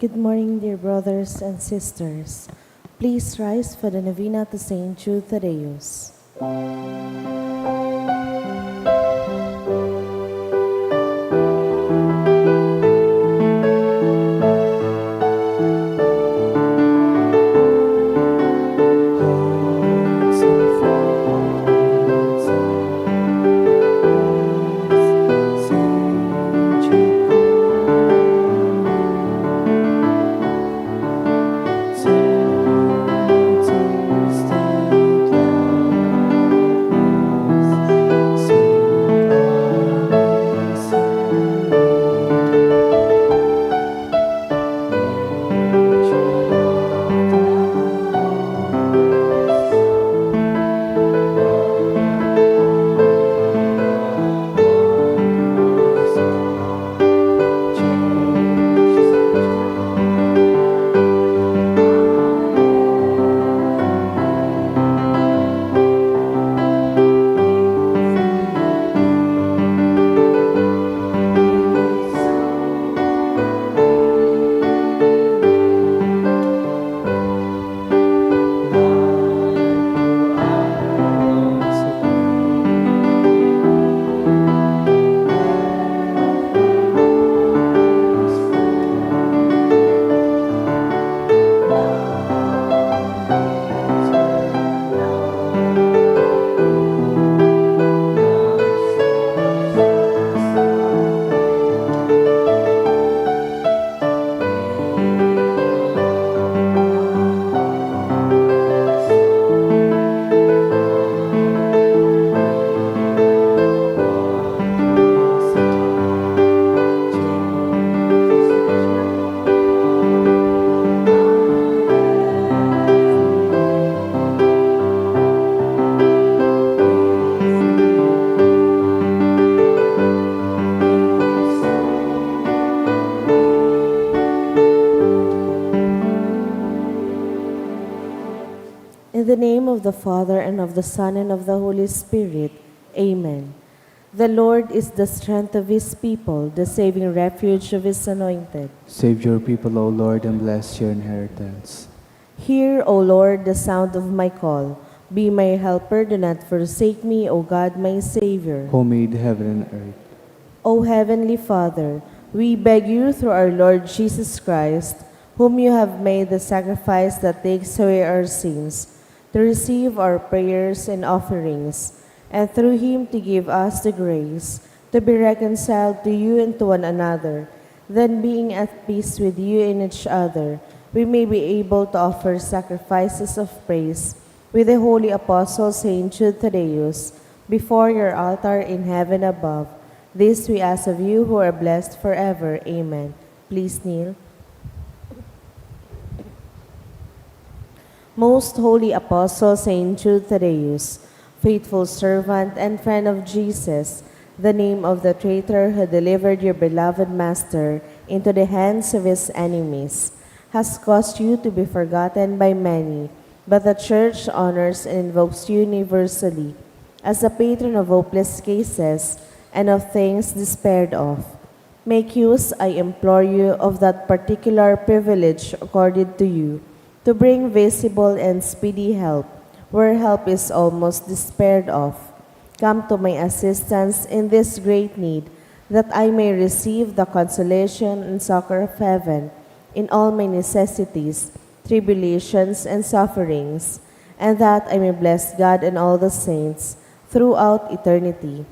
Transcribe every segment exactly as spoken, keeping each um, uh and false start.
Good morning, dear brothers and sisters. Please rise for the novena to Saint Jude Thaddeus. In the name of the Father, and of the Son, and of the Holy Spirit. Amen. The Lord is the strength of his people, the saving refuge of his anointed. Save your people, O Lord, and bless your inheritance. Hear, O Lord, the sound of my call. Be my helper, do not forsake me, O God, my Savior. Who made heaven and earth. O Heavenly Father, we beg you through our Lord Jesus Christ, whom you have made the sacrifice that takes away our sins, to receive our prayers and offerings, and through him to give us the grace to be reconciled to you and to one another, then being at peace with you and each other, we may be able to offer sacrifices of praise with the holy apostle Saint Jude Thaddeus before your altar in heaven above. This we ask of you who are blessed forever. Amen. Please kneel. Most Holy Apostle Saint Jude Thaddeus, faithful servant and friend of Jesus, the name of the traitor who delivered your beloved Master into the hands of his enemies, has caused you to be forgotten by many, but the Church honors and invokes you universally as the patron of hopeless cases and of things despaired of. Make use, I implore you, of that particular privilege accorded to you, to bring visible and speedy help where help is almost despaired of. Come to my assistance in this great need, that I may receive the consolation and succor of heaven in all my necessities, tribulations, and sufferings, and that I may bless God and all the saints throughout eternity.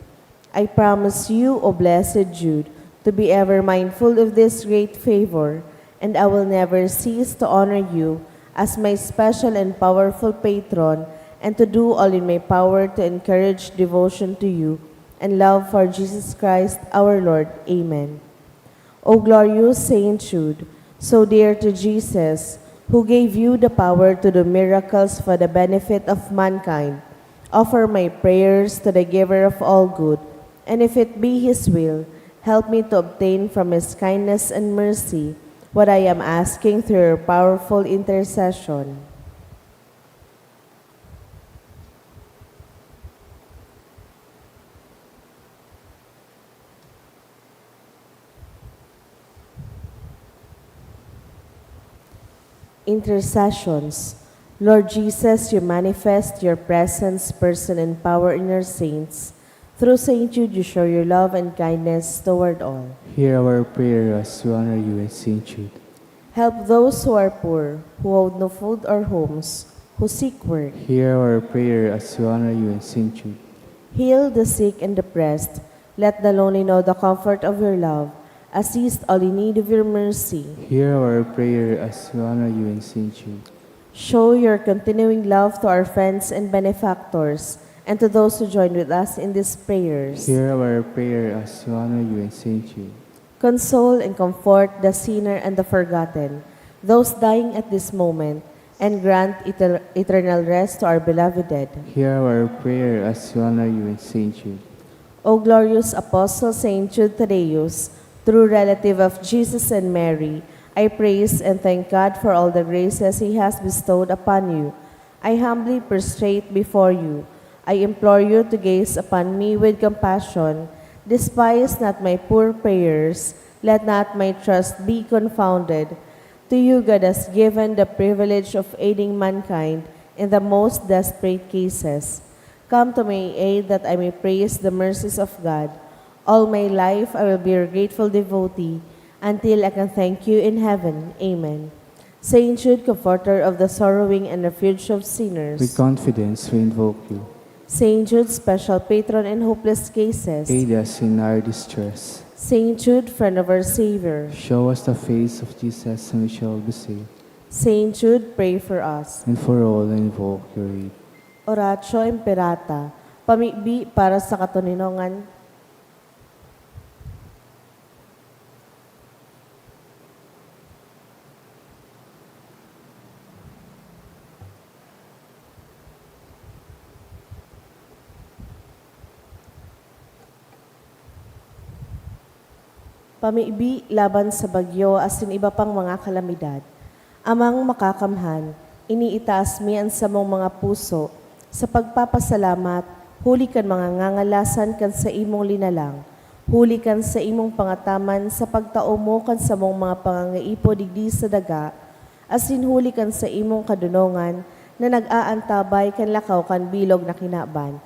I promise you, O blessed Jude, to be ever mindful of this great favor, and I will never cease to honor you as my special and powerful patron, and to do all in my power to encourage devotion to you and love for Jesus Christ our Lord. Amen. O glorious Saint Jude, so dear to Jesus, who gave you the power to do miracles for the benefit of mankind, offer my prayers to the Giver of all good, and if it be His will, help me to obtain from His kindness and mercy what I am asking through your powerful intercession. Intercessions. Lord Jesus, you manifest your presence, person, and power in your saints. Through Saint Jude, you show your love and kindness toward all. Hear our prayer as we honor you in Saint Jude. Help those who are poor, who hold no food or homes, who seek work. Hear our prayer as we honor you in Saint Jude. Heal the sick and oppressed. Let the lonely know the comfort of your love. Assist all in need of your mercy. Hear our prayer as we honor you in Saint Jude. Show your continuing love to our friends and benefactors, and to those who join with us in these prayers. Hear our prayer as we honor you in Saint Jude. Console and comfort the sinner and the forgotten, those dying at this moment, and grant eter- eternal rest to our beloved dead. Hear our prayer as we honor you in Saint Jude. O glorious Apostle Saint Jude Thaddeus, true relative of Jesus and Mary, I praise and thank God for all the graces He has bestowed upon you. I humbly prostrate before you. I implore you to gaze upon me with compassion. Despise not my poor prayers. Let not my trust be confounded. To you God has given the privilege of aiding mankind in the most desperate cases. Come to my aid that I may praise the mercies of God. All my life I will be your grateful devotee until I can thank you in heaven. Amen. Saint Jude, comforter of the sorrowing and refuge of sinners. With confidence we invoke you. Saint Jude, special patron in hopeless cases. Aid us in our distress. Saint Jude, friend of our Savior. Show us the face of Jesus and we shall be saved. Saint Jude, pray for us. And for all I invoke your aid. Oratio Imperata, pamibi para sa katoninongan. Pamibi laban sa bagyo asin iba pang mga kalamidad. Amang Makakamhan, iniitaas mi an samong mga puso sa pagpapasalamat huli kan mga ngangalasan kan saimong linalang, huli kan saimong pangataman sa pagtao mo kan samong mga pangangaipo digdi sa daga, asin huli kan saimong kadonongan na nag-aantabay kan lakaw kan bilog na kinaban.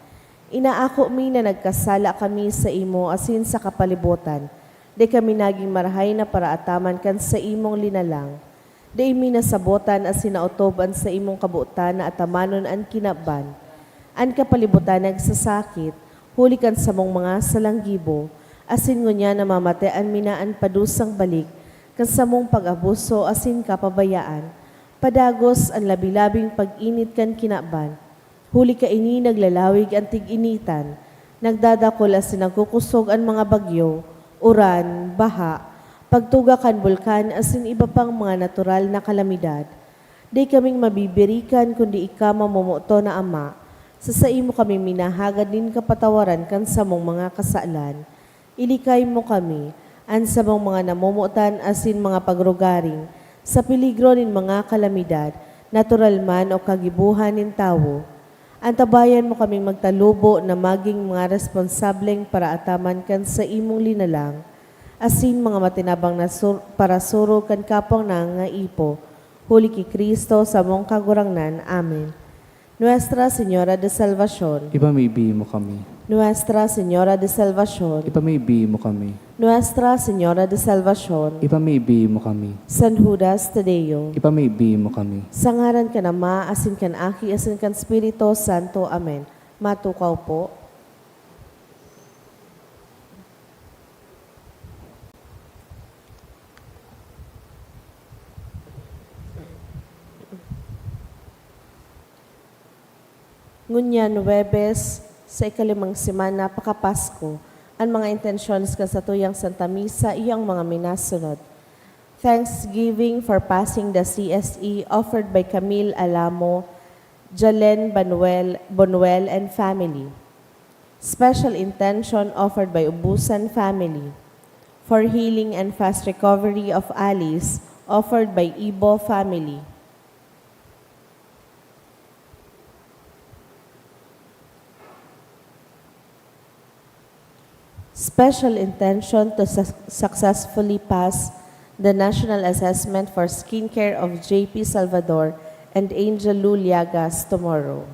Inaako mi na nagkasala kami saimo asin sa kapalibotan. Dai kami nagin marahay na paraataman kan saimong linalang. Dai mi nasabotan asin naotob an saimong kabotan na atamanon an kinaban. An kapalibotan nagsasakit, huli kan samong mga salanggibo, asin ngunyan namamatean mi na an padusang balik kan samong pag-abuso asin kapabayaan. Padagos an labi-labing pag-init kan kinaban. Huli kaini naglalawig an tig-initan, nagdadakul asin nagkukosog an mga bagyo, uran, baha, pagtuga kan bulkan asin iba pang mga natural na kalamidad. Dai kaming mabibirikan kundi ika, mamomoton na Ama. Sa saimo kami minahagad nin kapatawaran kan samong mga kasalan. Ilikay mo kami, an samong mga namomotan asin mga pagrugaring, sa peligro nin mga kalamidad, natural man o kagibohan nin tawo. Antabayan mo kaming magtalubo na magin mga responsableng paraataman kan saimong linalang, asin mga matinabang na sur- parasurog kan kapwang nangangaipo, huli ki Cristo, samong Kagurangnan. Amen. Nuestra Señora de Salvacion. Ipamibi mo kami. Nuestra Señora de Salvacion. Ipamibi mo kami. Nuestra Señora de Salvacion. Ipamibi mo kami. San Judas Tadeo. Ipamibi mo kami. Sa ngaran kan Ama, asin kan Aki, asin kan Espiritu Santo. Amen. Matukaw po. Ngunyan, Huwebes, sa ikalimang semana pakapasko, an mga intensyones kan satuyang Santa Misa iyo an mga minasunod. Thanksgiving for passing the C S E offered by Camille Alamo, Jalen Banuel, Bonuel and family. Special intention offered by Ubusan family. For healing and fast recovery of Alice, offered by Ibo family. Special intention to su- successfully pass The National Assessment for Skincare of J P Salvador and Angel Lou Liagas tomorrow.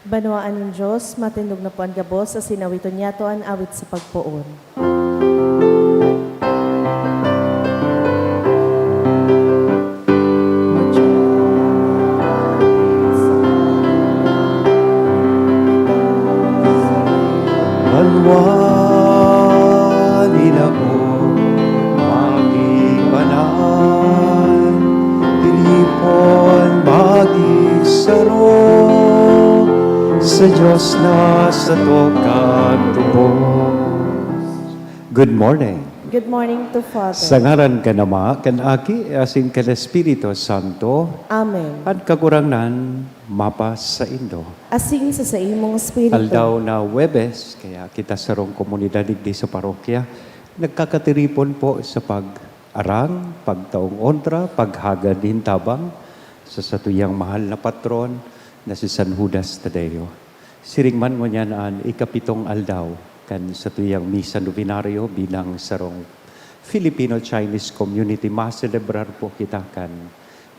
Banwaan nin Dios, matindog na po an gabos, asin awiton niyato an awit sa pagpoon. Banwaan nin Apo magin banal, tiripon magin saro, sa Dios na sato kan tubos. Good morning. Good morning to Father. Sa ngaran kan Ama, kan Aki, asin kan Espiritu Santo. Amen. An Kagurangnan mapasaindo. Asin sa saimong espiritu. Aldaw na Huwebes, kaya kita sarong komunidad digdi sa parokya, nagkakatiripon po sa pag-arang, pagtaong onra, paghagad nin tabang sa satuyang mahal na patron na si San Judas Tadeo. Siring man ngunyan an ikapitong aldaw kan satuyang Misa Novenario. Bilang sarong Filipino-Chinese community, maselebrar po kita kan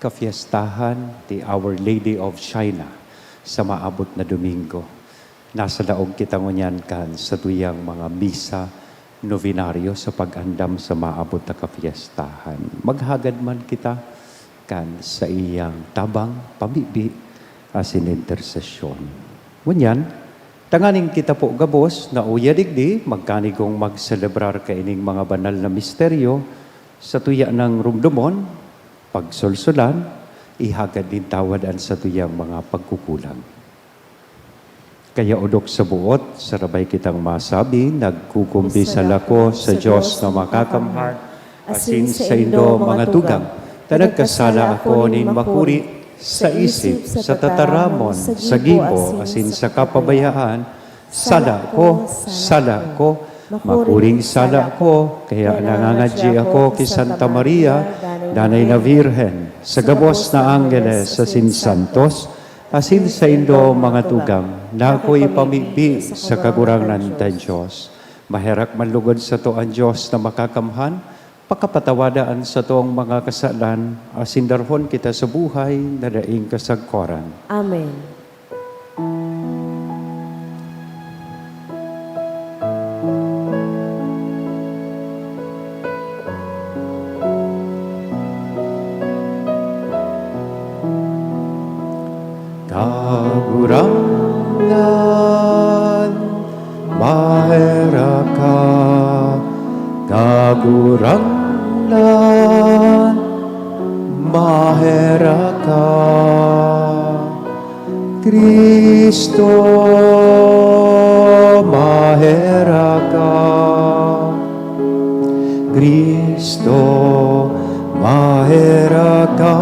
kafiestahan ni Our Lady of China sa maabot na Domingo. Nasa laog kita ngunyan kan satuyang mga Misa Novenario sa pag-andam sa maabot na kafiestahan. Maghagad man kita kan saiyang tabang, pamibi, asin intersesyon. Ngunyan, tanganing kita po gabos na uya digdi, magkanigong magselebrar kaining mga banal na misteryo, satuya nang rumdomon, pagsolsolan, ihagad nin tawad an satuyang mga pagkukulang. Kaya odok sa buot, sarabay kitang masabi, nagkukumpisal ako sa Dios na makakamhan, asin saindo, mga tugang, ta nagkasala ako nin makuri, sa isip, sa tataramon, sa gibo, asin sa kapabayaan. Sala ko, sala ko, makuring sala ko, kaya nangangadyi ako ki Santa Maria, Danay na Birhen, sa gabos na anggeles asin santos, asin saindo, mga tugang, na ako ipamibi sa Kagurangnan tang Dios. Maherak man lugod sato an Dios na makakamhan, pakapatawada an satong mga kasalan, asin darhon kita sa buhay na daing kasagkoran. Amen. Kagurangnan, maherak ka. Kagurangnan, maherak ka. Cristo, maherak ka. Cristo, maherak ka.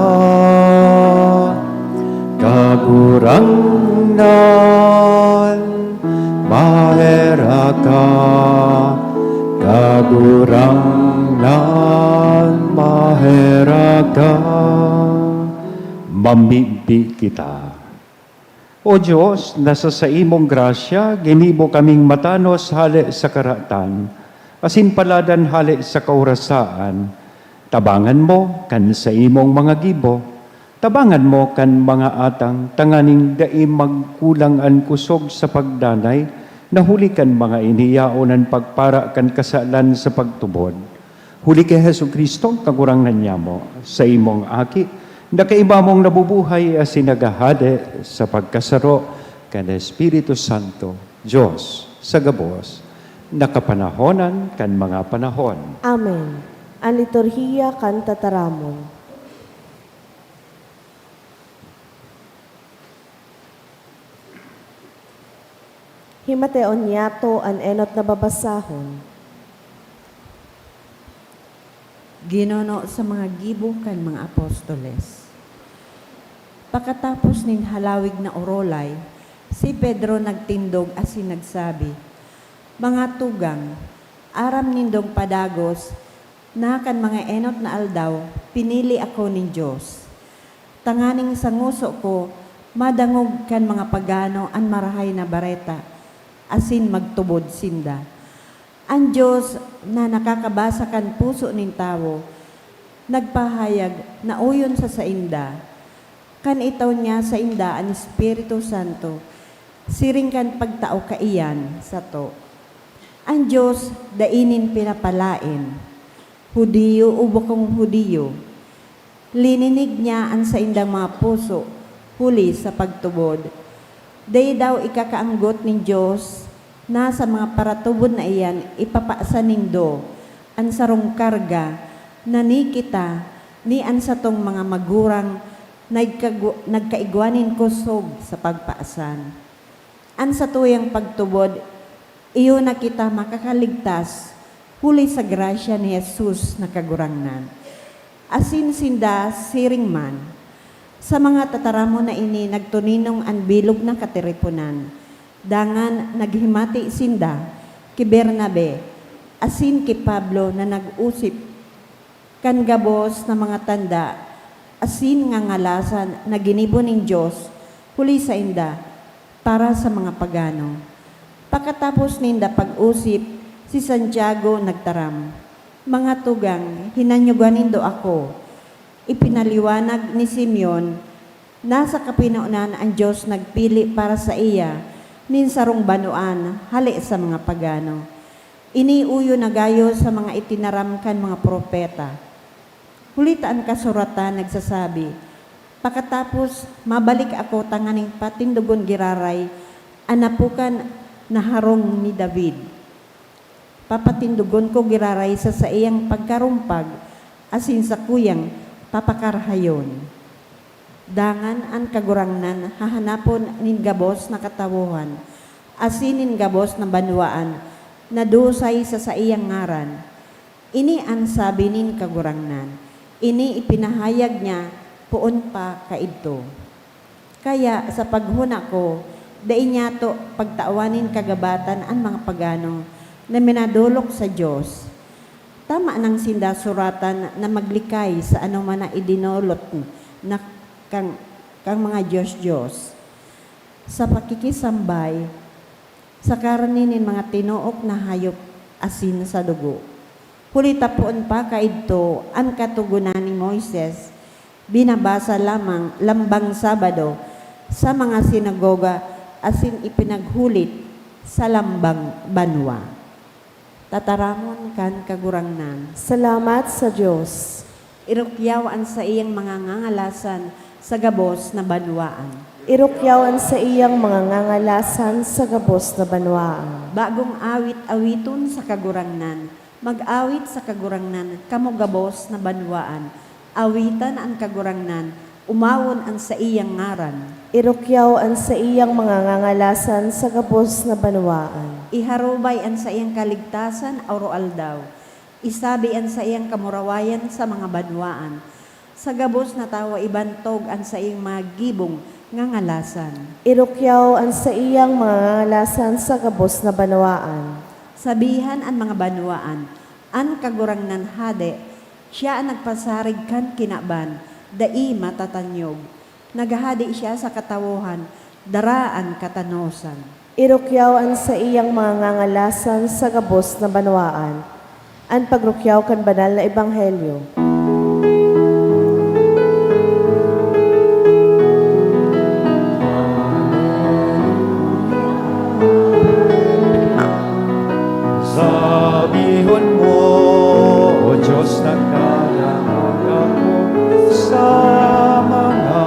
Kagurangnan, maherak ka. Kagurangnan, maherak ka. Mamibi kita. O Dios, na sa saimong grasya ginibo kaming matanos hale sa karatan, asin paladan hale sa kaorasaan. Tabangan mo kan saimong mga gibo, tabangan mo kan mga atang, tanganing dai magkulang an kusog sa pagdanay, na huli kan mga ini yaon an pagpara kan kasalan sa pagtubod. Huli ki Jesu-Cristo, Kagurangnan nyamo, saimong Aki, na kaiba mong nabubuhay asin naghahade sa pagkasaro kan Espiritu Santo, Dios, sa gabos na kapanahonan kan mga panahon. Amen. An liturhiya kan tataramon. Himateon niyato an enot na babasahon. Ginuno sa mga gibo kan mga apostoles. Pakatapos nin halawig na orolay, si Pedro nagtindog asin nagsabi, "Mga tugang, aram nindong padagos na kan mga enot na aldaw, pinili ako nin Dios, tanganing sa ngoso ko, madangog kan mga pagano an Marahay na Bareta, asin magtubod sinda. An Dios na nakakabasa kan puso nin tawo, nagpahayag na uyon sa sainda, kan itao niya sainda an Espiritu Santo, Siring kan pagtao kaiyan sato, an Dios dai nin pinapalaen, Judio o bukong Judio. Lininig niya an saindang mga puso huli sa pagtubod. Dai daw ikakaanggot nin Dios na sa mga paratubod na iyan ipapasan nindo an sarong karga na ni kita ni an satong mga magurang nagkagu-, nagkaigwa nin kosog sa pagpasan. An satuyang pagtubod, iyo na kita makakaligtas huli sa grasya ni Jesus na Kagurangnan. Asin sinda siring man, sa mga tataramon na ini nagtuninong an bilog na katiriponan. Dangan naghimati sinda ki Bernabe asin ki Pablo na nag-osip kan gabos na mga tanda asin ngangalasan na ginibo nin Dios huli sainda para sa mga pagano. Pakatapos ninda pag-osip, si Santiago nagtaram, "Mga tugang, hinanyogan nindo ako. Ipinaliwanag ni Simeon na sa kapinonan an Dios nagpili para saiya nin sarong banwaan hale sa mga pagano. Ini uyo nagayo sa mga itinaram kan mga propeta." Huli ta an kasuratan nagsasabi, "Pakatapos, mabalik ako tanganing patindogon giraray an napukan na harong ni David. Papatindogon ko giraray sa saiyang pagkarumpag asin sakuyang papakarahayon." Dangan an Kagurangnan hahanapon nin gabos na katawohan asin nin gabos na banwaan na dusay sa saiyang ngaran. Ini an sabi nin Kagurangnan, ini ipinahayag niya poon pa kaidto. Kaya, sa paghona ko, dai niyato pagtawan nin kagabatan an mga pagano na minadolok sa Dios. Tama nang sinda suratan na maglikay sa anoman na idinolot na kan, kan mga dios-dios, sa pakikisambay sa karne nin mga tinook na hayop asin sa dugo. Huli ta poon pa kaidto, an Katogonan ni Moises binabasa lamang lambang Sabado sa mga sinagoga asin ipinaghulit sa lambang banwa. Tataramon kan Kagurangnan. Salamat sa Dios. Irukyaw an saiyang mga ngangalasan sa gabos na banwaan. Irukyaw an saiyang mga ngangalasan sa gabos na banwaan. Bagong awit awiton sa Kagurangnan. Mag-awit sa Kagurangnan, kamo gabos na banwaan. Awitan an Kagurangnan, umawon an saiyang ngaran. Irukyaw an saiyang mga ngangalasan sa gabos na banwaan. Iharubay an saiyang kaligtasan aroaldaw. Isabi an saiyang kamurawayan sa mga banwaan. Sa gabos na tawo ibantog an saiyang mga gibong ngangalasan. Irukyaw an saiyang mga ngangalasan sa gabos na banwaan. Sabihan an mga banwaan, "An Kagurangnan hade, siya an nagpasarig kan kinaban, dai matatanyog. Naghahade siya sa katawohan, dara an katanosan." Irukyaw an saiyang mga ngangalasan sa gabos na banwaan. An pagrukyaw kan banal na ebanghelyo. Sabihon mo, O Diyos, nagdadangog ako sa mga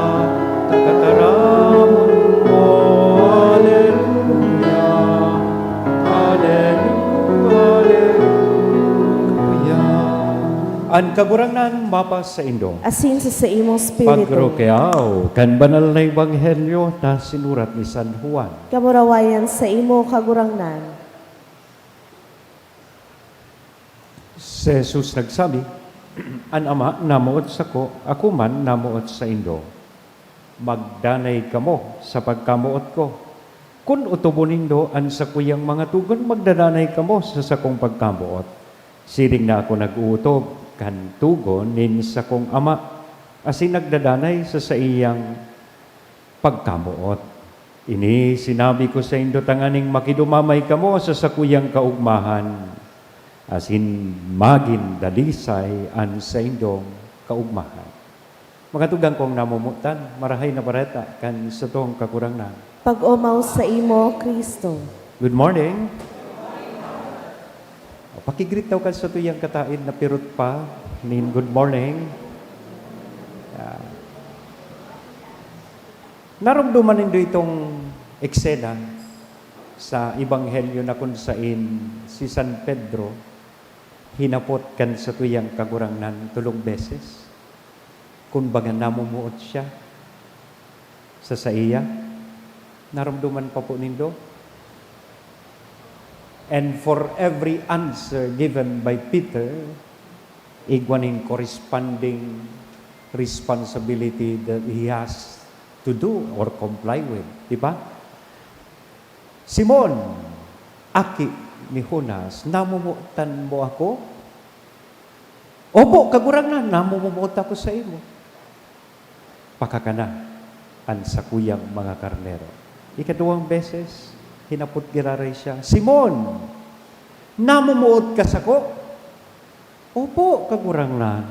tataramon mo. Aleluya, aleluya, aleluya. An Kagurangnan mapasaindo. Asin sa saimong espiritu. Pagrukyaw kan banal na ebanghelyo na sinurat ni San Juan. Kamurawayan saimo, Kagurangnan. Si Jesus nagsabi, "An Ama namoot sako, ako man namoot saindo. Magdanay kamo sa pagkamoot ko. Kun otobon nindo an sakuyang mga togon, magdadanay kamo sa sakong pagkamoot. Siring na ako nag-ootob kan togon nin sakong Ama, asin nagdadanay sa saiyang pagkamoot. Ini sinabi ko saindo tanganing makidumamay kamo sa sakuyang kaogmahan, asin magin dalisay an saindong kaogmahan." Mga tugang kong namomotan, Marahay na Bareta kan satong Kagurangnan. Pag-omaw saimo, Cristo. Good morning. Pakigreet daw kan satuyang kataed na pirot pa nin good morning. Ah, naromdoman nindo itong eksena sa Ebanghelyo na kun sain si San Pedro hinapot kan satuyang Kagurangnan tolong beses? Kun baga namomoot siya sa saiya, naromdoman pa po nindo? And for every answer given by Peter, igwa nin corresponding responsibility that he has to do or comply with. Di ba? "Simon, aki ni Jonas, namomotan mo ako?" "Opo, Kagurangnan, namomoot ako saimo." "Pakakana an sakuyang mga karnero." Ikaduwang beses, hinapot giraray siya, "Simon, namomoot ka sako?" "Opo, Kagurangnan."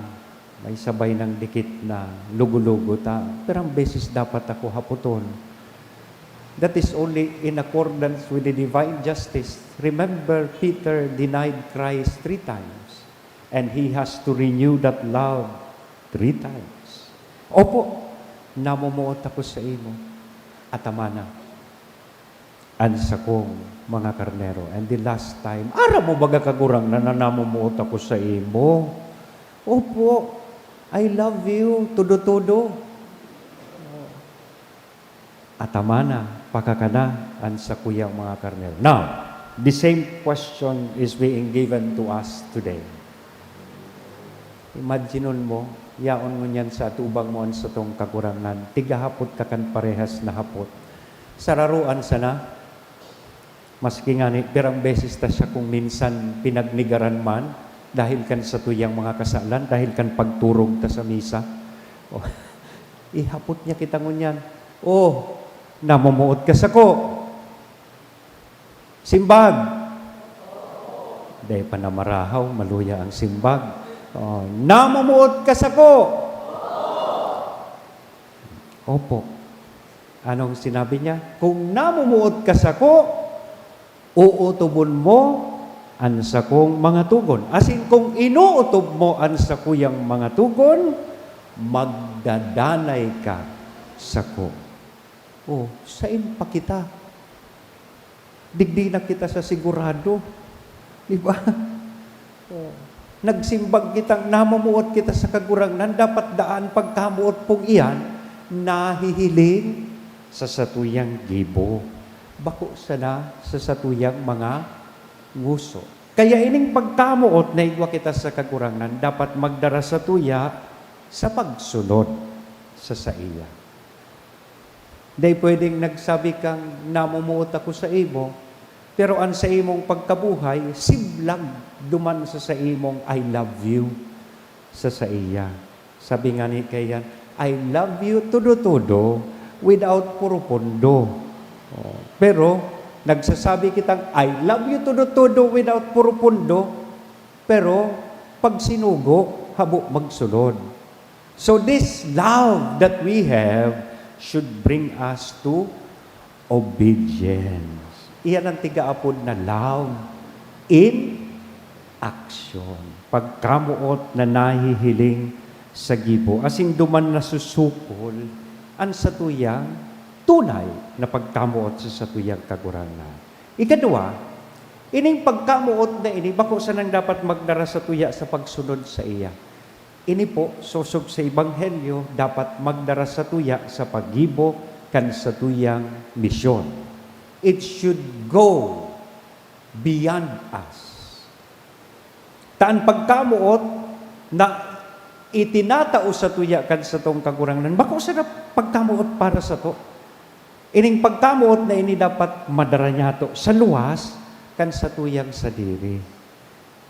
May sabay nang dikit na lugulugo ta. "Pirang beses dapat ako hapoton?" That is only in accordance with the divine justice. Remember, Peter denied Christ three times, and he has to renew that love three times. "Opo, namomoot ako saimo." "Atamana an sakong mga karnero." And the last time, "Aram mo baga, Kagurangnan, na namomoot ako saimo?" "Opo, I love you, todo-todo." "Atamana, pakakana an sakuyang mga karnero." Now, the same question is being given to us today. Imaginon mo, yaon ngunyan sa atubang mo an satong Kagurangnan, tighahapot ka kan parehas na hapot. Sararoan sana, maski ngani pirang beses ta siya kung minsan pinagnegaran man, dahil kan satuyang mga kasalan, dahil kan pagturog ta sa misa. O, ihapot niya kita ngunyan, "O, namomoot ka sako?" Simbag. Dai pa namarahaw, maluya ang simbag. O, "Namomoot ka sako?" "Opo." Anong sinabi niya? "Kung namomoot ka sako, ootobon mo an sakong mga togon. Asin kung inootob mo an sakuyang mga togon, magdadanay ka sako." O, sain pa kita? Digdi na kita sa sigurado. Di ba? O, nagsimbag kita, namomoot kita sa Kagurangnan, dapat daa an pagkamoot pong iyan nahihiling sa satuyang gibo, bako sana sa satuyang mga ngoso. Kaya ining pagkamoot na igwa kita sa Kagurangnan, dapat magdara satuya sa pagsunod sa saiya. Dai pwedeng nagsabi kang, "Namomoot ako saimo," pero an saimong pagkabuhay siblag duman sa saimong "I love you" sa saiya. Sabi ngani kaiyan, "I love you todo-todo without puro pondo." O, pero nagsasabi kitang, "I love you todo-todo without puro pondo," pero pag sinugo, habo magsunod. So this love that we have should bring us to obedience. Iyan ang tigaapod na love in action. Pagkamoot na nahihiling sa gibo, asin duman nasusukol an satuyang tunay na pagkamoot sa satuyang Kagurangnan. Ikadwa, ining pagkamoot na ini, bako sanang dapat magdara satuya sa pagsunod saiya. Ini po, sosog sa Ebanghelyo, dapat magdara satuya sa paggibo kan satuyang misyon. It should go beyond us. Ta an pagkamoot na itinatao satuya kan satong Kagurangnan, bako sana pagkamoot para sato. Ining pagkamoot na ini dapat madara niyato sa luwas kan satuyang sadiri.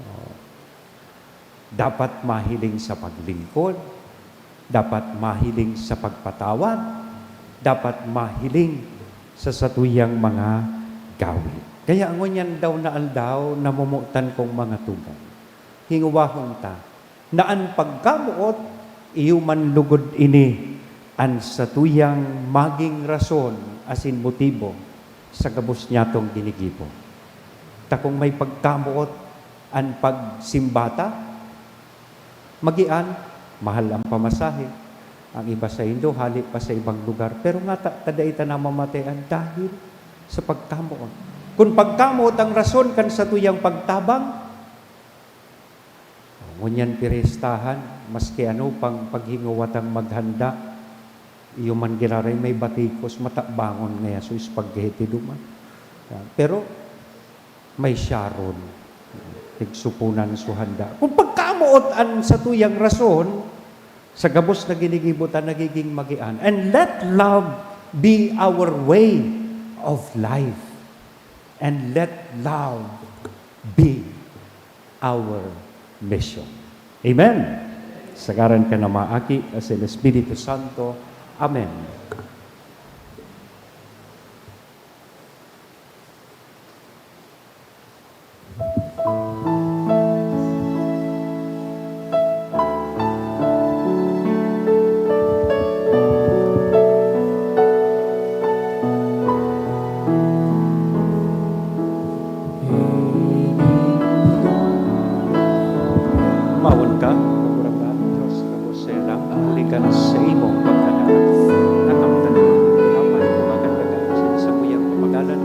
O, dapat mahiling sa paglingkod, dapat mahiling sa pagpatawad, dapat mahiling sa satuyang mga gawi. Kaya ngunyan daw na aldaw, namomotan kong mga tugang, hingowahon ta na an pagkamoot Iyo man lugod ini an satuyang magin rason asin motibo sa gabos niyatong ginigibo. Ta kun may pagkamoot an pagsimba ta, magian, mahal an pamasahe. An iba saindo hale pa sa ibang lugar, pero ngata ta dai ta namamatean dahil sa pagkamoot. Kun pagkamoot an rason kan satuyang pagtabang, ngunyan pirestahan, maski ano pang paghinguwatang maghanda, iyo man giraray may batikos, matabangon ngaya so spaghetti duman. Pero may Sharon, tigsuponan so handa. Kun pagkamoot an satuyang rason, sa gabos na ginigibo ta nagiging magian. And let love be our way of life. And let love be our mission. Amen. Sa ngaran kan Ama, Aki, asin Espiritu Santo. Amen. Mawon ka, Kagurangnan, Diyos, gabos sa ilang, huli kan sa imong pagkadakul. Nakamtan mo, Ama, ang mga kagurangnan sa sakuyang pamagalan.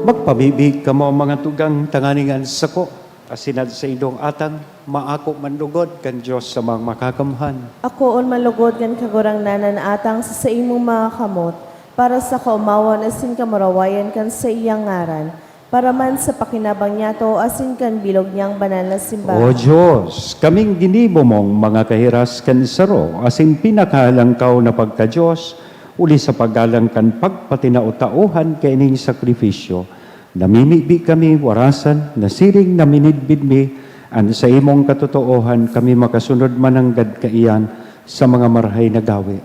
Magpabibi kamo, mga tugang, tanganing an sako asin an saindong atang maako man lugod kan Dios sa mga makakamhan. Akoon man lugod kan Kagurangnan an atang sa saimong mga kamot, para sa kaomawan asin kamurawayan kan saiyang ngaran, para man sa pakinabang niyato asin kan bilog niyang banal na simbahan. O Dios, kaming ginibo mong mga kahiras kan saro asin pinakahalangkaw na pagka-Dios, huli sa paggalang kan pagpatinao-taohan kaining sakrifisyo, namimibi kami warasan na siring na minidbid mi an saimong katotoohan, kami makasunod mananggad kaiyan sa mga marahay na gawe.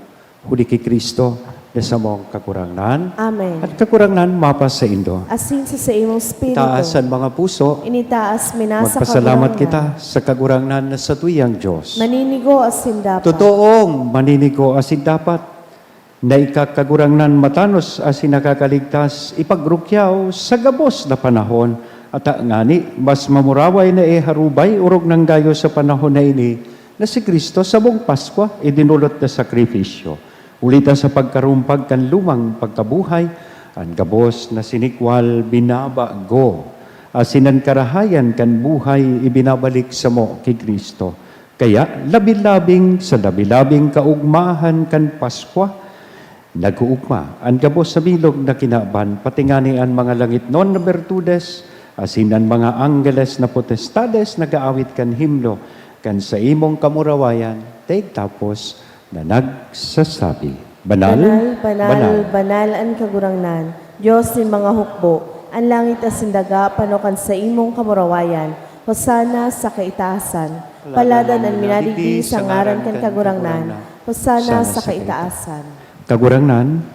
Huli ki Cristo, na samong Kagurangnan. Amen. An Kagurangnan mapasaindo. Asin sa saimong espiritu. Itaas an mga puso. Initaas mi na sa Kagurangnan. Magpasalamat kita sa Kagurangnan na satuyang Dios. Maninigo asin dapat. Totoong maninigo asin dapat. Na ika, Kagurangnan, matanos asin nakakaligtas, ipagrukyaw sa gabos na panahon, ata ngani mas mamuraway na iharubay orog nang gayo sa panahon na ini, na si Cristo, samong Paskwa, idinolot na sakrifisyo. Huli ta sa pagkarumpag kan lumang pagkabuhay, an gabos na sinikwal binabago, asin an karahayan kan buhay ibinabalik samo ki Cristo. Kaya, labi-labing sa labi-labing kaugmahan kan Paskwa, nag-oogma an gabos sa bilog na kinaban, pati ngani an mga langitnon na bertudes, asin an mga anggeles na potestades nag-aawit kan himno kan saimong kamurawayan, taig tapos na nagsasabi, "Banal, banal, banal, banal an Kagurangnan, Dios nin mga hukbo. An langit asin daga pano kan saimong kamurawayan. Hosana sa kaitaasan. Paladan an minadigdi sa ngaran kan Kagurangnan. Hosana sa kaitaasan." Kagurangnan,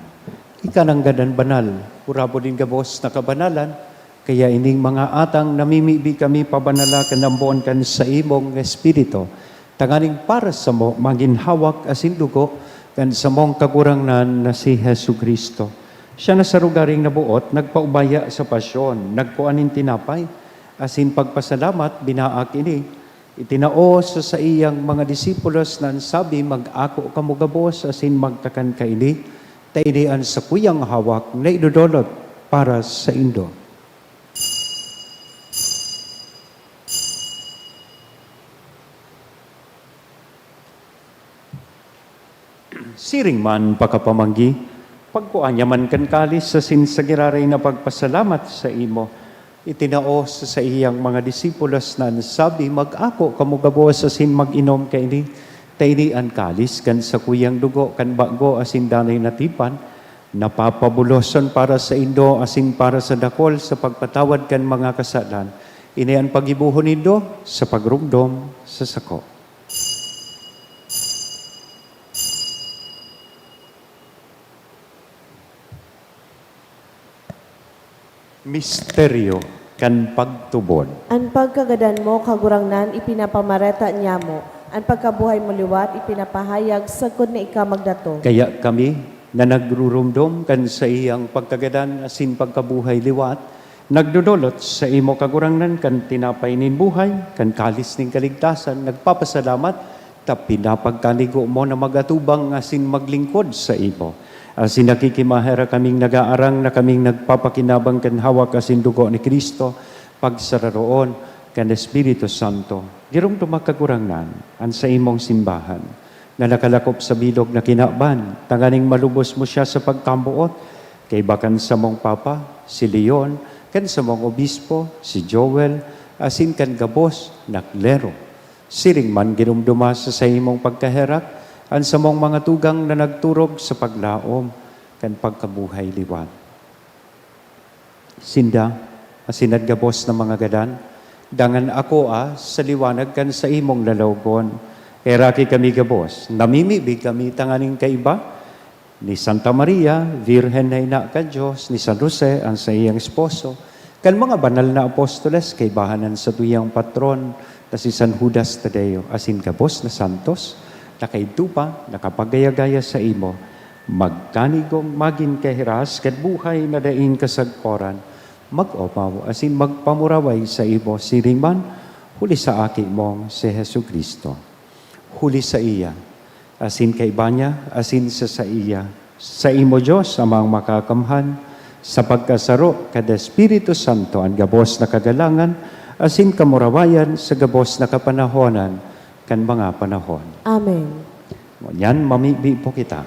ika nanggad an banal, urabo nin gabos na kabanalan, kaya ining mga atang namimibi kami pabanala kan ambon kan saimong Espiritu, tanganing para samo magin hawak asin dugo kan samong Kagurangnan na si Jesu-Cristo. Siya na sa lugaring naboot, nagpaubaya sa pasyon, nagkua nin tinapay, asin pagpasalamat, binaak ini, itinao sa saiyang mga disipulos na an sabi, "Mag-ako kamo gabos asin magkakan kaini, ta ini an sakuyang hawak na idodolot para saindo." Siring man pakapamanggi, pagkua niya man kan kalis asin sa giraray na pagpasalamat sa imo, itinao sa saiyang mga disipulos na an sabi, "Mag-ako kamo gabos asin mag-inom kaini, ta ini an kalis kan sakuyang dugo kan bago asin danay na tipan, na papabuloson para saindo asin para sa dakol sa pagpatawad kan mga kasalan. Ini an paggibohon nindo sa pagromdom sa sako." Misteryo kan pagtubod. An pagkagadan mo, Kagurangnan, ipinapamareta niamo. An pagkabuhay mo liwat, ipinapahayag sagkod na ika magdatong. Kaya kami, na nagruromdom kan saiyang pagkagadan asin pagkabuhay liwat, nagdodolot sa imo, Kagurangnan, kan tinapay nin buhay, kan kalis nin kaligtasan, nagpapasalamat ta pinapagkanigo mo na mag-atubang asin maglingkod sa imo. Asin nakikimaherak kaming nagaarang na kaming nagpapakinabang kan hawak asin dugo ni Cristo, pagsararoon kan Espiritu Santo. Giromdoma, Kagurangnan, an saimong simbahan na nakalakop sa bilog na kinaban, tanganing malubos mo siya sa pagkamoot, kaiba kan samong Papa, si Leon, kan samong Obispo, si Joel, asin kan gabos na klero. Siring man giromdoma sa saimong pagkaherak an samong mga tugang na nagturog sa paglaom kan pagkabuhay liwat. Sinda, asin an gabos na mga gadan, dangan akoa sa liwanag kan saimong lalawogon. Heraki kami gabos, namimibi kami tanganing kaiba ni Santa Maria, Birhen na ina kan Dios, ni San Jose, an saiyang esposo, kan mga banal na apostoles, kaibahan an satuyang patron na si San Judas Tadeo, asin gabos na santos, na kaidto pa nakapagayagaya saimo, magkanigong magin kahiras kan buhay na daing kasagkoran, mag-omaw asin magpamuraway saimo siring man, huli sa Aki mong si Jesu-Cristo. Huli saiya, asin kaiba niya, asin sa saiya, saimo, Dios Amang Makakamhan, sa pagkasaro kan Espiritu Santo, an gabos na kagalangan asin kamurawayan sa gabos na kapanahonan kan mga panahon. Amen. Ngunyan, mamibi po kita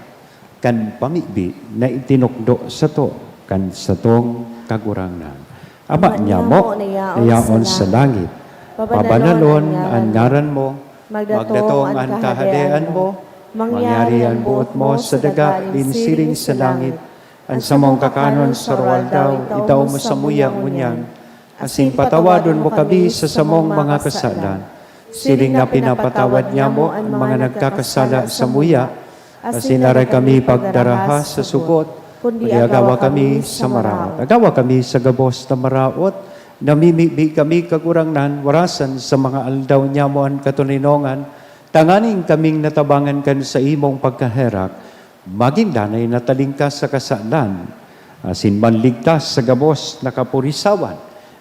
kan pamibi na itinukdo sato kan satong Kagurangnan. Ama Ama niyamo niyamo na na yaon yaon sa sa langit, pabanalon an ngaran mo, magdatong an kahadean mo, mangyari an boot mo sa daga nin siring sa langit. An samong kakanon sa aroaldaw, itao mo samuya ngunyan, asin patawadon mo kami sa samong mga kasalan, siring na pinapatawad niamo an mga nagkakasala samuya, asin aray kami pagdaraha sa sugot, kundi agawa kami sa maraot. Agawa kami sa gabos na maraot, namimibi kami, Kagurangnan, warasan sa mga aldaw niamo an katoninongan, tanganing kaming natabangan kan saimong pagkaherak, magin danay na talingkas sa kasalan, asin manligtas sa gabos na kapurisawan,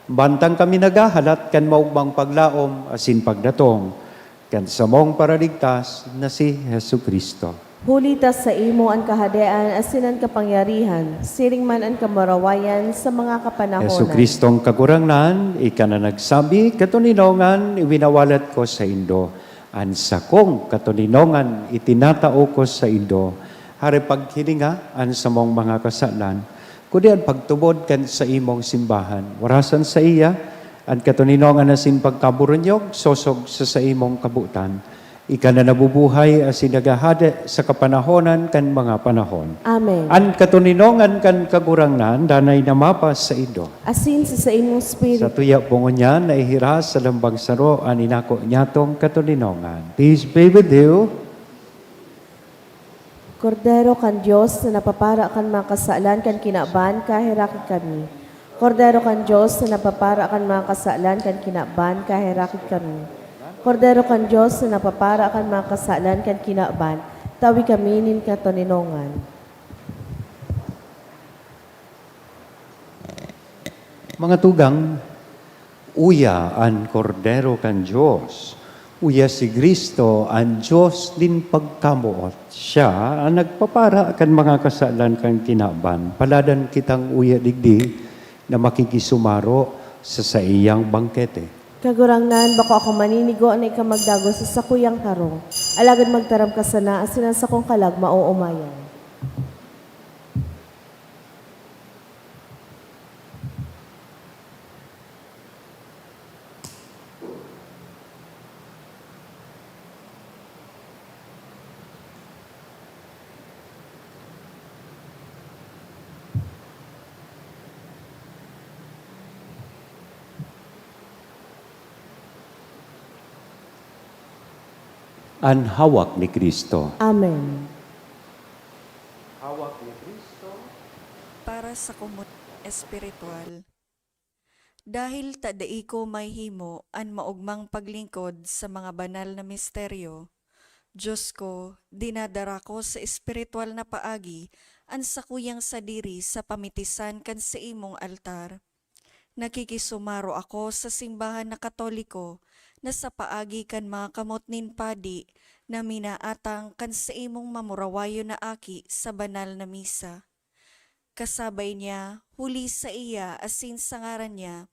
mantang kami naghahalat kan maogmang paglaom asin pagdatong kan samong Paraligtas na si Jesu-Cristo. Huli ta saimo an kahadean asin an kapangyarihan, siring man an kamurawayan sa mga kapanahonan. Jesu-Cristong Kagurangnan, ika na nagsabi, "Katoninongan iwinawalat ko saindo, an sakong katoninongan itinatao ko saindo." Hare paghilinga an samong mga kasalan, kundi an pagtubod kan saimong simbahan. Warasan saiya an katoninongan asin pagkaburunyog, sosog sa saimong kabotan. Ika na nabubuhay asin naghahade sa kapanahonan kan mga panahon. Amen. An katoninongan kan Kagurangnan danay na mapasaindo. Asin sa saimong espiritu. Satuya po ngunyan na ihiras sa lambang saro an inako niyatong katoninongan. Peace be with you. Kordero kan Dios na napapara kan mga kasalan kan kinaban, kaheraki kami. Kordero kan Dios na napapara kan mga kasalan kan kinaban, kaheraki kami. Kordero kan Dios na napapara kan mga kasalan kan kinaban, tawi kami nin katoninongan. Mga tugang, uya an Kordero kan Dios, uya si Cristo an Dios nin pagkamoot. Siya an nagpapara kan mga kasalan kan kinaban. Paladan kitang uya digdi na makikisumaro sa saiyang bangkete. Kagurangnan, bako ako maninigo na ika magdagos sa sakuyang harong. Alagad magtaram ka sana asin an sakong kalag maoomayan. An hawak ni Cristo. Amen. Hawak ni Cristo. Para sa komun-, espiritual. Dahil ta dai ko mahihimo an maogmang paglingkod sa mga banal na misteryo, Diyos ko, dinadara ko sa espiritual na paagi an sakuyang sadiri sa pamitisan kan saimong altar. Nakikisumaro ako sa simbahan na Katoliko na sa paagi kan mga kamot nin padi na minaatang kan saimong mamurawayon na aki sa banal na misa. Kasabay niya, huli sa iya asin sa ngaran niya,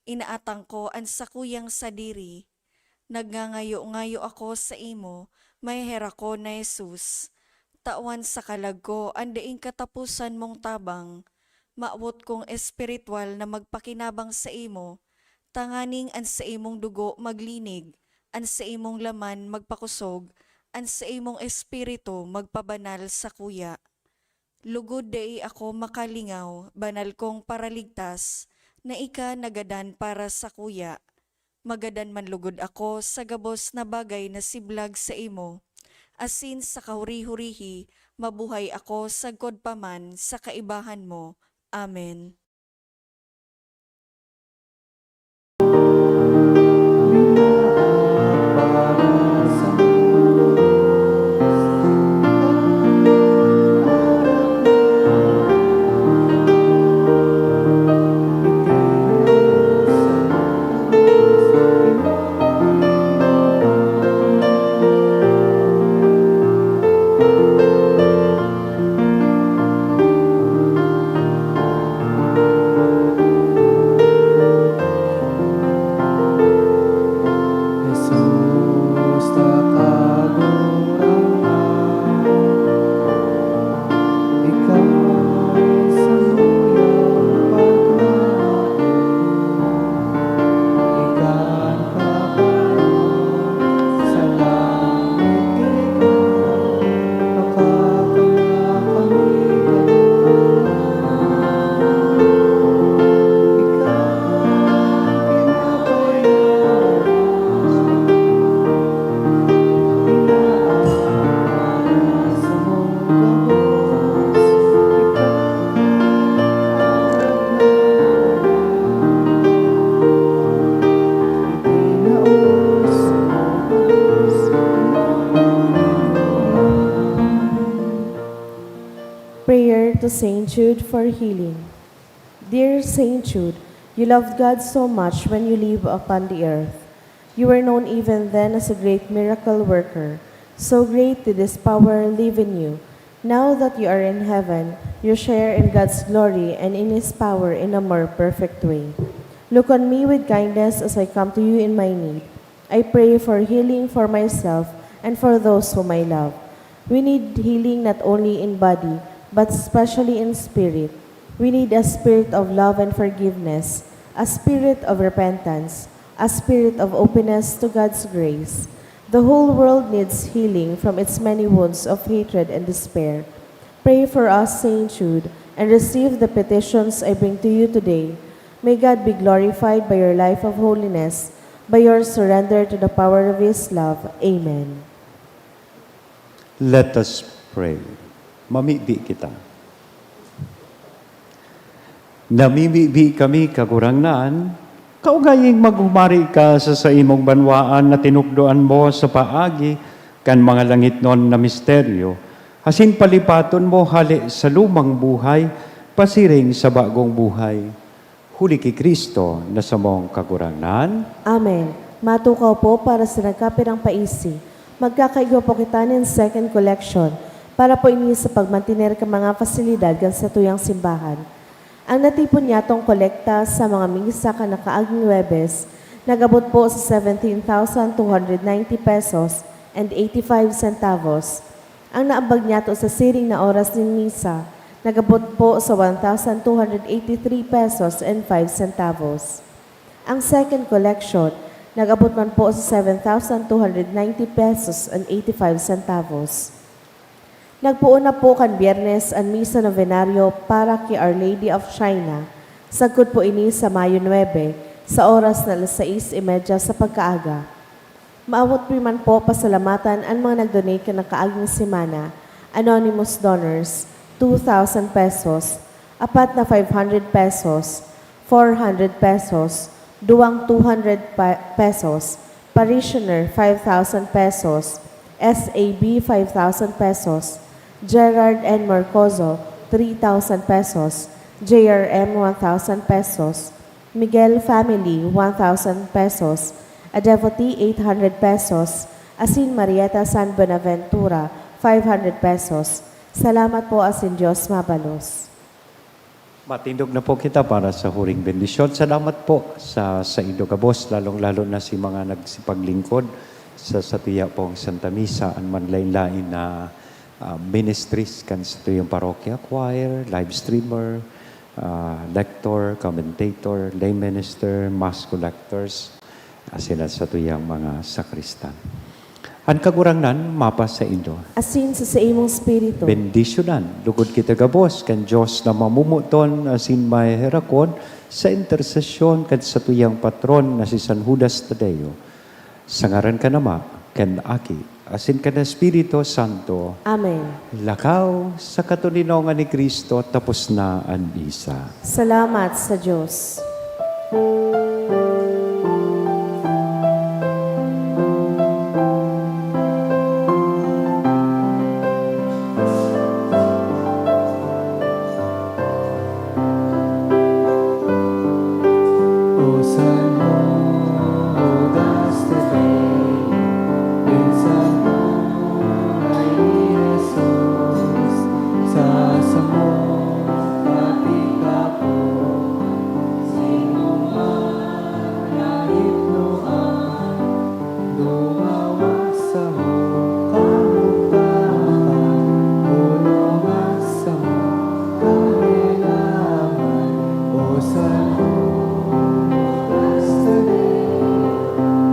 inaatang ko an sakuyang sadiri. Nagngangayo-ngayo ako saimo, maheherakon na Jesus. Tawan sa kalag ko an daing kataposan mong tabang. Mawot kong espiritual na magpakinabang saimo, tanganing an saimong dugo maglinig, an saimong laman magpakosog, an saimong espiritu magpabanal sakuya. Lugod dai ako makalingaw, banal kong Paraligtas, na ika nagadan para sakuya. Magadan man lugod ako sa gabos na bagay na siblag saimo, asin sa kahuri-hurihi, mabuhay ako sagkod pa man sa kaibahan mo. Amen. Prayer to Saint Jude for healing. Dear Saint Jude, you loved God so much when you lived upon the earth. You were known even then as a great miracle worker. So great did His power live in you. Now that you are in heaven, you share in God's glory and in His power in a more perfect way. Look on me with kindness as I come to you in my need. I pray for healing for myself and for those whom I love. We need healing not only in body, but especially in spirit. We need a spirit of love and forgiveness, a spirit of repentance, a spirit of openness to God's grace. The whole world needs healing from its many wounds of hatred and despair. Pray for us, Saint Jude, and receive the petitions I bring to you today. May God be glorified by your life of holiness, by your surrender to the power of His love. Amen. Let us pray. Mamibi kita. Namimibi kami, Kagurangnan, kaugaying maghumari ka sa saimong banwaan na tinukdoan mo sa paagi kan mga langitnon na misteryo, asin palipaton mo hale sa lumang buhay pasiring sa bagong buhay. Huli ki Cristo na samong Kagurangnan. Amen. Matukaw po para sa nagkapirang paisi. Magkakaigwa po kita nin second collection para po ini sa pagmantener kan mga pasilidad kan satuyang simbahan. Ang natipon niyatong kolekta sa mga misa kan nakaaging Huwebes nag-abot po sa seventeen thousand two hundred ninety pesos and eighty-five centavos. Ang naambag niyato sa siring na oras nin misa, nag-abot po sa one thousand two hundred eighty-three pesos and five centavos. Ang second collection, nag-abot man po sa seven thousand two hundred ninety pesos and eighty-five centavos. Nagpoon na po kan Biyernes an Misa Novenario para ki Our Lady of China. Sagkod po ini sa Mayo nuebe, sa oras na alas sais y media sa pagkaaga. Maawot mi man po pasalamatan an mga nag-donate kan nakaaging semana: anonymous donors, two thousand pesos; apat na five hundred pesos, four hundred pesos, duwang two hundred pa-, pesos; parishioner, five thousand pesos; S A B, five thousand pesos; Gerard N Morcozo, three thousand pesos; J R M, one thousand pesos; Miguel family, one thousand pesos; a devotee, eight hundred pesos; asin Marieta San Buenaventura, five hundred pesos. Salamat po asin Dios mabalos. Matindog na po kita para sa huring bendisyon. Salamat po sa saindo gabos, lalong-lalo na si mga nagsipaglingkod sa satuya pong Santa Misa, an manlain-lain na, ah, ministries kan satuyang parokya, choir, live streamer, ah, lector, commentator, lay minister, mass collectors, asin an satuyang mga sakristan. An Kagurangnan mapasaindo. Asin sa saimong espiritu. Bendisyonan logod kita gabos kan Dios na mamomoton asin maheherakon sa intersesyon kan satuyang patron na si San Judas Tadeo. Sa ngaran kan Ama, kan Aki, asin kan Espiritu Santo. Amen. Lakaw sa katoninongan ni Cristo, tapos na an misa. Salamat sa Dios. O San Judas Tadeo, pinsan mo ni Jesus, sa samong katikapoan, si Roma na hipnoan, dumawa sa kamugtakan, puno man sa mga kahelangan. O San Judas Tadeo,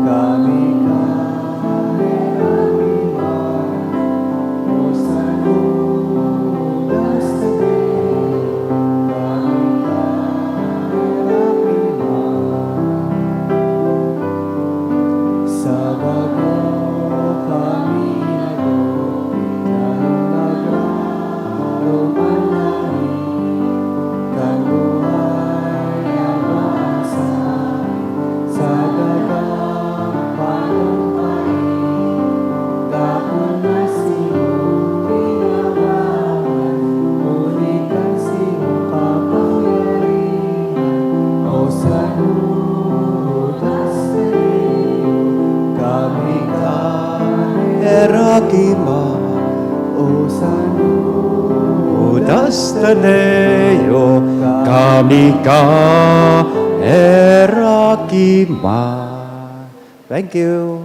kami ka heraki man. O San Judas Tadeo, kami ka heraki man. Sa baga kami nagupit, dahil nagraro man kami kan buhay na masabi sa dagang panumpa. Dakul na si Pinangalan, huli kan si kapangyarihan. O San Judas Tadeo, kami ka heraki man. O San Judas Tadeo, kami ka heraki man. Thank you.